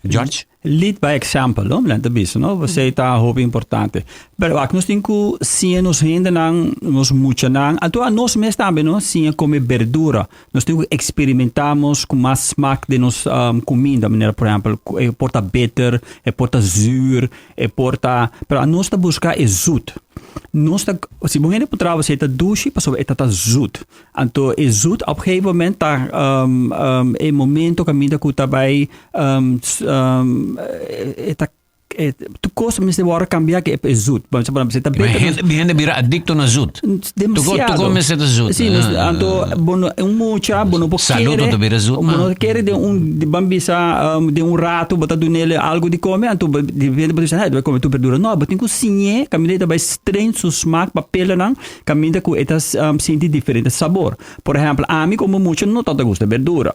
George? Lead by example, no? Nan ta bisa, no? Esey ta hopi importante. Pero wak, nos tin ku siña nos hendenan, nos muchanan, anto a nos mes tambe, no? Siña come berdura. Nos tin ku experimentamos ku mas smaak den nos cuminda, manera por ehempel, e por ta bitter, e por ta zuur, e por ta, pero a nos ta busca e zoet. Nos ta, si bo hende puntra bo si e ta dushi, pasobra e ta ta zoet. Anto e zoet op gegeven moment ta e momento kaminda ku ta bai e ta tur kos mester wòrdu kambiá ku e zoet. Bo ta beter. Mi hende bira adikto na zoet. Demasiado. Tur kos mester ta zoet. Si, anto bo no un mucha bo no por kere. Saludo ta bira zoet man. Bo no kere den un ban bisa den un rato bo ta dun'el algu di kome anto di repente bo ta bisa hey bo a kome tur berdura. No, bo tin ku siñ'é kaminda e ta bai strain su smak papelanan. Caminda cu e ta sinti diferente sabor. Por ehempel, ami como mucha no tanta gusta berdura.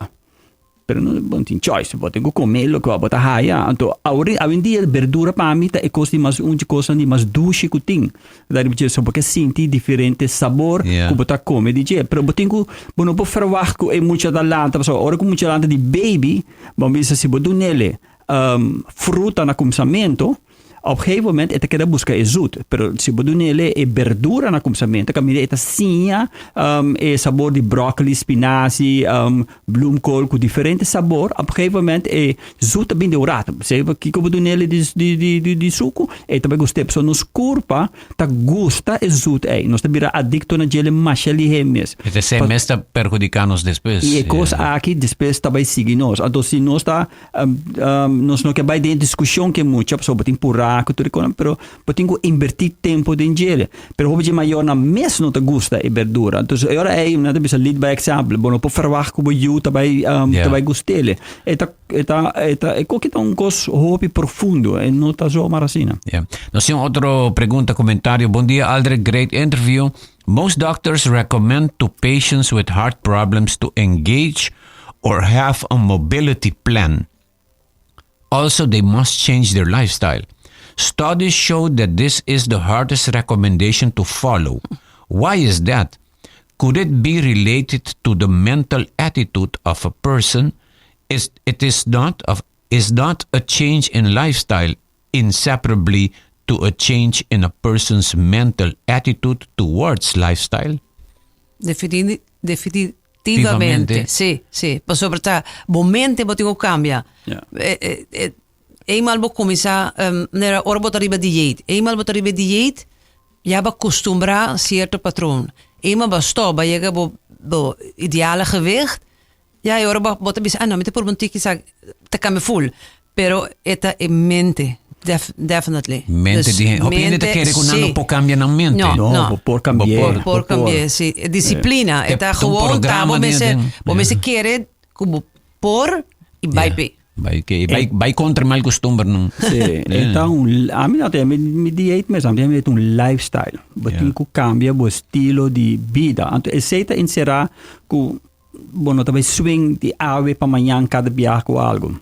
Pero no bo no tin choice, bo tin cu come loke bo ta haya. Anto awor awendia berdura pa mi ta e cos di mas un di cosnan di mas dushi cu tin. Ta riba dje so bo ke sinti diferente sabor cu bo ta come di dje. Pero bo tin cu bo no por verwacht cu e mucha ta lanta pasobra ora cu mucha lanta di baby, bo a bisa si bo dunele fruta na cuminsamento, Op gegeven moment e ta keda buska e zoet, pero si bo dunele e berdura na kumsamentu kaminda e ta siña e sabor di broccoli, spinazi, bloemkool ku diferente sabor, op gegeven moment e zoet ta bin den un rato. P'esei kiko bo dunele di suku e ta bai gust'é. Pasobra nos kurpa ta gusta e zoet ei, nos ta bira adikto na djele masha lihé mes. E ta esei mes ta perhudiká nos despues. I e kos aki despues ta bai sigui nos. Anto si nos ta Nos no ke bai den diskushon ke mucha pasobra bo tin purá ku tur e kosnan pero bo tin ku inbertí tempu den djele. Pero hopi dje mayornan mes no ta gusta e berdura. Entonces e ora ei nan ta bisa lead by example. Bo no por ferwagt ku bo yu ta bai ta bai gust'el. E ta e ta e ta e koki ta un kos hopi profundo e no ta zomaar asina. Ya. Nos tin otro pregunta, komentario. Bon dia Aldrich, great interview. Most doctors recommend to patients with heart problems to engage or have a mobility plan. Also, they must change their lifestyle. Studies show that this is the hardest recommendation to follow. Why is that? Could it be related to the mental attitude of a person? Is, it is not, of, is not a change in lifestyle inseparably to a change in a person's mental attitude towards lifestyle? Definitivamente, si, si. Pasobra ta bo mente bo tin ku kambia. Eenmaal bo kuminsá, manera ora bo ta riba dieet, eenmaal bo ta riba dieet, ya bo a kustumbrá sierto patroon. Eenmaal bo a stòp, bo a yega bo ideale gewicht, Ya e ora bo bo ta bisa, ah no, mi ta purba un tiki sa ta cambia full. Pero e ta e mente, def, definitely. Mente Dus di hen- Hopi hende ta mente, kere ku nan sí. no por cambia nan mente. No, No, no. bo por cambi'é. Bo por. Por cambi'é, sí. E Disciplina. Te- E ta te un gewoon ta programa bo den- mester, den- bo mester kere ku bo por i bai Ja. p'e. Bai ke bai bai kontra mal kustumber nan. Sí, e ta un, ami no ta mi, mi dieet mes, ami ta un lifestyle. Bo tin ku cambia bo estilo di bida. Anto esei ta encerá ku Bo no ta bai swing di awe pa mañan kada biaha ku algu.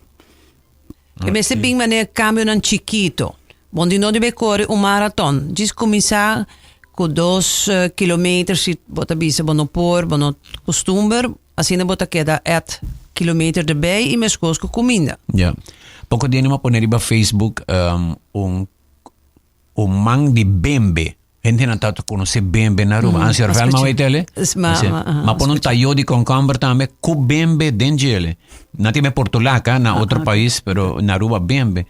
E mester bin manera kambionan chikito. Bo di no debe kore un maraton. Djis kuminsá ku dos kilometer si bo ta bisa bo no por, bo no kustumber, asina bo ta keda et kilometer erbij i meskos ku kuminda. Ya. Poko dia mi a pone riba Facebook un un man di bembe. Hendenan ta konosé bembe na Aruba. Ansi Orvel ma weet ele. Ma, ma, aha, Ma pon un tayo di concomber tambe ku bembe den djele. Na tiene portulaca na otro pais, pero na Aruba bembe.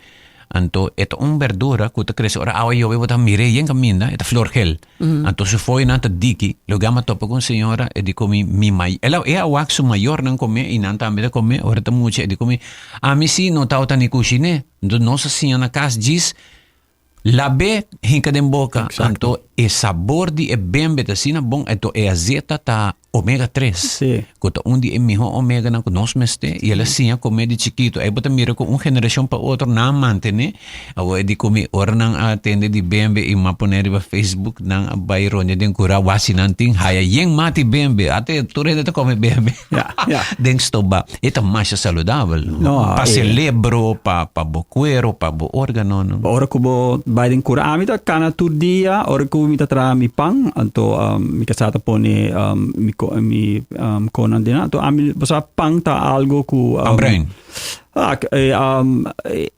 Anto e ta un berdura ku ta krese ora awa yobe bo ta mir'é yen kaminda, e ta flor gel. Anto su foinan ta diki. Loke a topa ku un señora e di ku mi, mi may, el a e a wak su mayornan kome i nan tambe ta kome ora ta mucha e di ku mi, ami si no tabata ni kushiné. Anto nos a siña na kas djis Lab'é hinka den boka, anto e sabor di e bembe ta asina bon, anto e azeta ta omega tres, ku ta un di e mihó omeganan ku nos mester, i el a siña kome di chikitu. Ei bo ta mira ku un generashon pa otro nan a mantené. Awor e di ku mi ora nan a tende di bembe i m'a pone riba Facebook, nan a bai rondia den kura wasi nan tin haya yen mati bembe. Ate tur hende ta kome bembe den stoba. E ta masha saludabel. No, pa eh. celebro, pa, pa bo cuero, pa bo organo. No? Ora ku bo bai den kura, ami ta kana tur dia, ora ku mi ta traha mi pan, anto um, mi kasá ta pone um, mi, ko, mi um, konan den. Anto ami, bo sa, pan ta algo ku... Pan Um, bruin. ah, eh, um, eh,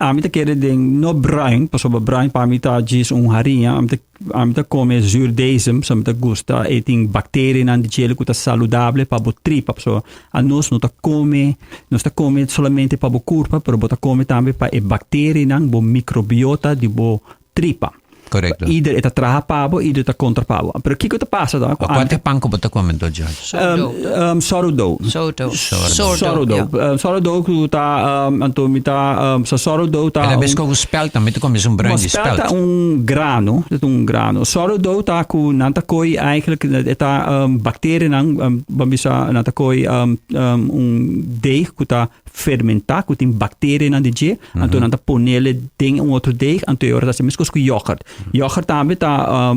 Ami ta kere den no bruin, pasobra bruin pa mi ta djis un hariña. Ami ta, ami ta come zuurdesem, pasobra mi ta gusta e tin bacterianan di djele cu ta saludable pa bo tripa. Pasobra anos no ta come, nos ta come solamente pa bo curpa, pero bo ta come tambe pa e bacterianan, bo microbiota di bo tripa. Correcto. Ieder e ta traha pa bo, ieder ta contra pa bo. Pero kiko ta pasa ta? Cu cuanto pan ku bo ta come to, George? Sourdough. Um, sourdough. Sourdough. Sourdough. Sourdough. ja. Sourdough ku ta um, anto mi ta um, sa sourdough ta E ta un- bes ku spelt, mi ta come un bruin Maar di spelt spelt. ta un grano, dat un grano. Sourdough ta ku nan ta koi eigenlijk e ta um, bacteriën um, ban bisa nan ta koi um, um, un deeg ku ta fermentá ku tin bakterianan di dje, anto nan ta ponele den un otro deeg, anto e ora ta hasi meskos ku yoghurt. Yoghurt tambe ta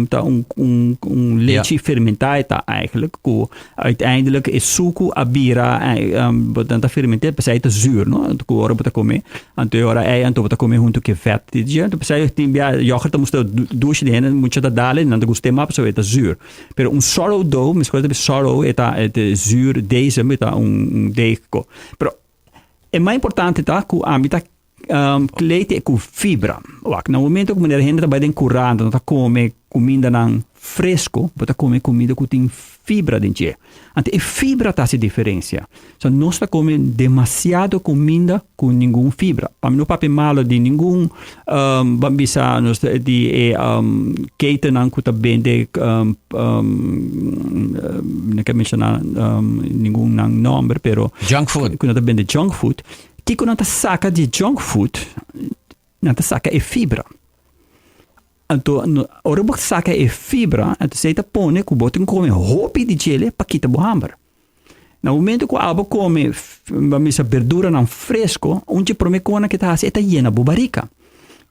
ta un un un lechi fermentá e ta eigenlijk ku uiteindelijk e suku a bira nan ta ferment'é p'esei e ta zuur no, anto ku ora bo ta kome anto e ora ei anto bo ta kome huntu ku e vèt di dje, anto p'esei tin bia yoghurt ta mustra dushi di hende mucha ta dal e nan ta gust'é mas pasobra e ta zuur. Pero un sourdough, mi escuela ta bisa sourdough, e ta e zuur desem, e ta un deeg ko. Pero e mas importante ta ku ami ta um, kleed e ku fibra. Wak, na momento ku manera hende ta bai den kurant, nan ta kome kumindanan fresco, bo ta kome kumida ku tin fibra den dje. Anto e fibra ta hasi diferensia. So nos ta kome demasiado kuminda ku ningun fibra. Pa mi no papia malo di ningun um, ban bisa nos di e um, ketennan ku ta bende um, um, no ke menshona um, ningun nan nomber, pero Junk food. ku nan ta bende junk food. Kiko nan ta saka di junk food? Nan ta saka e fibra. Anto, ora bo saka e fibra, anto esei ta pone ku bo tin kome hopi di djele pa kita bo hamber. Na momento ku abo kome, ban bisa, berduranan fresko, un dje prome kona ke ta hasi e ta yena bo barika.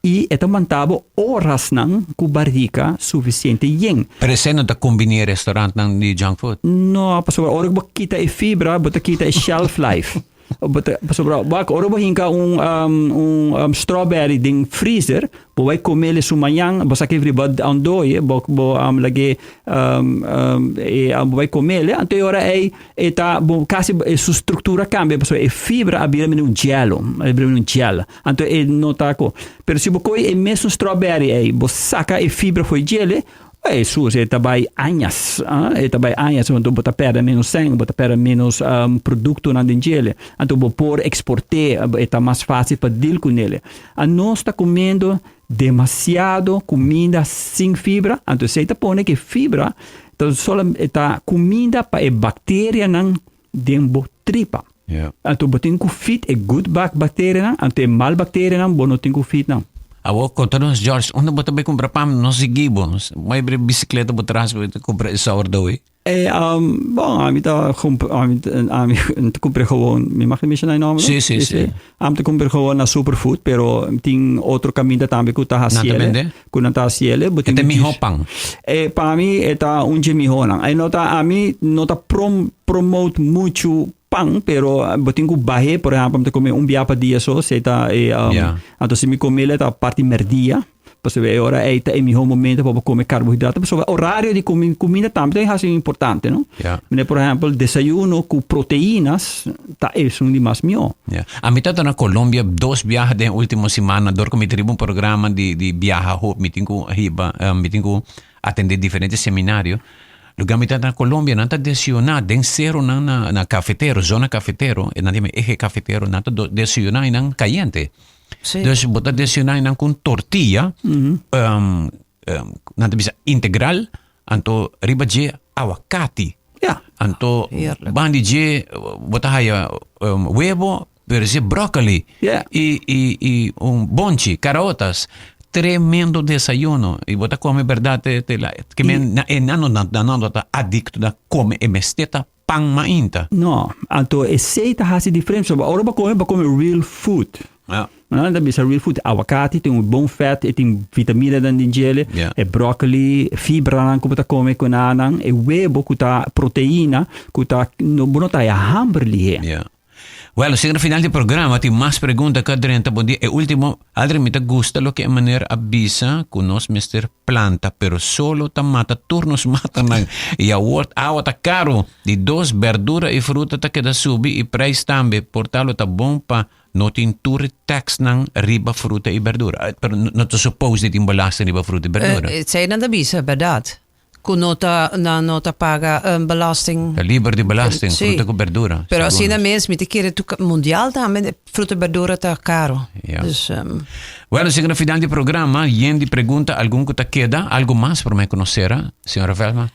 I e ta manta bo orasnan ku barika sufisiente yen. Pero esei no ta kombiní e restaurantnan di junk food? No, pasobra ora ku bo kita e fibra, bo ta kita e shelf life. Bo ta, pasobra wak, ora bo hinka un, um, un um, strawberry den freezer, bo bai comele su mañan, bo saki riba andoye, bo, bo um, lage, um, um, e, um, bo bai comele, anto e ora ei, e ta, bo casi, e su structura cambia, pasobra e fibra a bira mene un gelo, a bira mene un gel, anto e no ta ko. Pero si bo coy e mesun strawberry ei, bo saca e fibra fo'i djele, Hesus, e ta bai añas, e ta bai añas, anto bo ta pèrdè ménos sèn, bo ta pèrdè ménos produktonan den djele, anto bo por eksport'é, e ta mas fásil pa dil ku nele. Anos ta kumiendo demasiado kuminda sin fibra, anto esei ta pone ku e fibra ta e ta kuminda pa e bakterianan den bo tripa. Anto bo tin ku fit e good bakterianan, anto e mal bakterianan bo no tin ku fit nan. Awor konta nos George, unda bo ta bai kumpra pan? Nos sigui bo. Bai bri bisikleta bo tras bo ta kumpra e sourdough ei. E, um, bon, ami ta ami, ami ta kumpra gewoon, mi mag menshona e nomber? Si, si, si. Ami ta kumpra gewoon na Superfood, pero tin otro kaminda tambe ku ta hasi Nan ta bende? Ku nan ta hasi ele. E ta e mihó pan? E, pa mi e ta un dje mihónan. E no ta, ami no ta prom, promote muchu pan, pero bo tin ku bah'é, por ehèmpel, mi ta kome un bia pa dia so, si ta e, um, Ja. anto si mi kome el ta parti mèrdia, pasobra e ora ei ta e mihó momento pa bo kome karbohidrato, pasobra orario di kome kuminda tambe ta hasi importante, no? Ja. Manera por ehèmpel, desayuno ku proteínas ta esun di mas mihó. Ja. Ami ta na Colombia dos biaha den ultimo simana dor ku mi ta riba un programa di di biaha hopi mi tin ku hiba mi tin ku atende diferente seminario. Lugar mi ta na Colombia nan ta desayuna den seronan na na cafetero zona cafetero e nan ta yama eje cafetero nan ta desayuna einan kayente. Sí. Dus bo ta desayuna einan ku un tortilla nan ta bisa integral Anto riba dje awakati. Ja. Anto Heerlijk. bandi dje bo ta haya um, webo, pero si broccoli. Ja. I, i, i un bonchi, carotas. Tremendo desayuno. I bo ta come berdad te, te la, ke men, na, e nan no, nan no ta adicto na come e mester ta pan mainta. No, anto esei ta hasi diferensia. Pasobra ora bo kome, bo kome real food. Ja. Nan ta bisa real food. Awakati tin un bon vet, e tin vitaminanan den djele, Ja. e broccoli, fibranan ku bo ta kome ku nan, e webo ku ta proteina, ku ta, no, bo no ta haya hamber lihé. Ja. Well, sigur na final di programa tin mas pregunta ka drenta bon dia. E ultimo, Aldrin, mi ta gusta loke e meneer a bisa ku nos mester planta, pero solo ta mata tur nos matanan. I awor awa ta karu. Di dos, berdura i fruta ta keda subi i prijs tambe. Por tal lo ta bon pa. No tin tur taxnan riba fruta y berdura. Pero no ta suppose di tin belasting riba fruta y berdura. Esey nan ta bisa, berdad. Cu no ta, nan no ta paga belasting. Ta liber di belasting, fruta cu berdura. Pero asina mes, mi ta kere tu mundial tambe fruta y berdura ta caro. Ja. Dus, Bueno, sigue na final di programa, yen di pregunta, algun cu ta keda, algo mas prome cu nos cera, señora Velma?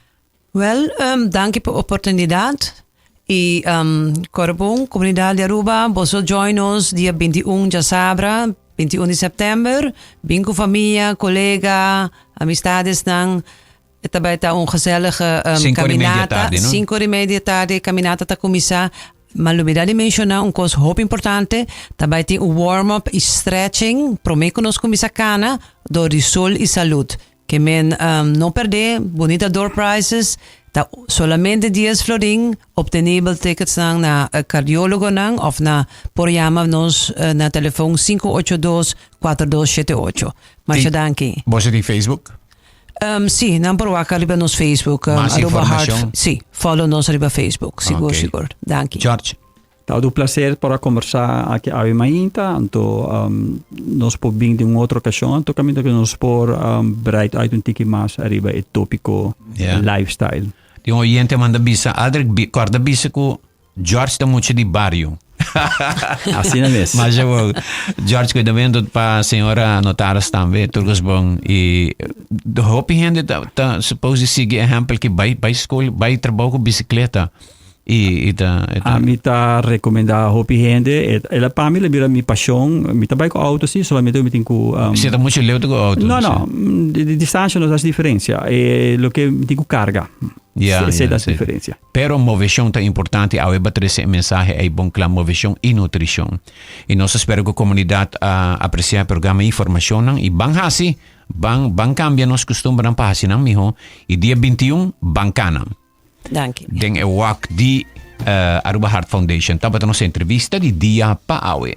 Wel, danki pa oportunidad y core bon comunidad di Aruba, boso join nos dia 21 djasabra, 21 di september, bin cu famia, colega, amistadesnan, e ta bay ta un gezellige Cinco ora y media caminata, tardi, no? cinco ora y media tardi e caminata ta cuminsa, ma lubida di menciona un cos hopi importante, ta bay tin un warm up y stretching prome cu nos cuminsa cana door di Sol y Salud. Ke men no perdé, bunita door prizes, ta solamente dies florin, obtenibel ticketsnan na cardiologonan of na por yama nos na telefon sinku ocho dos, kuater dos shete ocho. Masha danki. Boso tin Facebook? Si, nan por wak ariba nos Facebook. Mas Aruba Heart, informacion? si, follow nos ariba Facebook, sigur, Ok. sigur. Danki. George. Tabata un placer por a conversa aki awe mainta, anto nos por bin den un otro ocasion, anto caminda cu nos por breid uit un tiki mas ariba e topico lifestyle. Tin un oyente a manda bisa, Aldrich, corda bisa cu George ta mucha di bario. Asina mes. Masha bon. George, cuidamento pa señora Notaris tambe, tur cos bon. Y hopi hende ta suppose di sigui ehempel ki bay school, bay trabou cu bicicleta. I, i ta, i ta. Ami ta recomenda hopi hende, el a pa mi la bira mi pasion, mi ta bai cu auto si, solamente mi tin cu Si ta mucho leu ta cu auto. No, no, di distancia no ta haci diferencia, e loke mi tin cu carga, Ja, esey ja, ta haci si. diferencia. Pero movecion ta importante, awe bo a trece e mensahe ey bon cla, movecion y nutricion. Y nos ta spera cu comunidad a aprecia e programa y informacionnan y ban haci, ban, ban cambia nos custumbernan pa haci nan miho y dia 21 ban cana. Danki. Den e wak di Aruba Heart Foundation. Tabata nos entrevista di dia pa awe.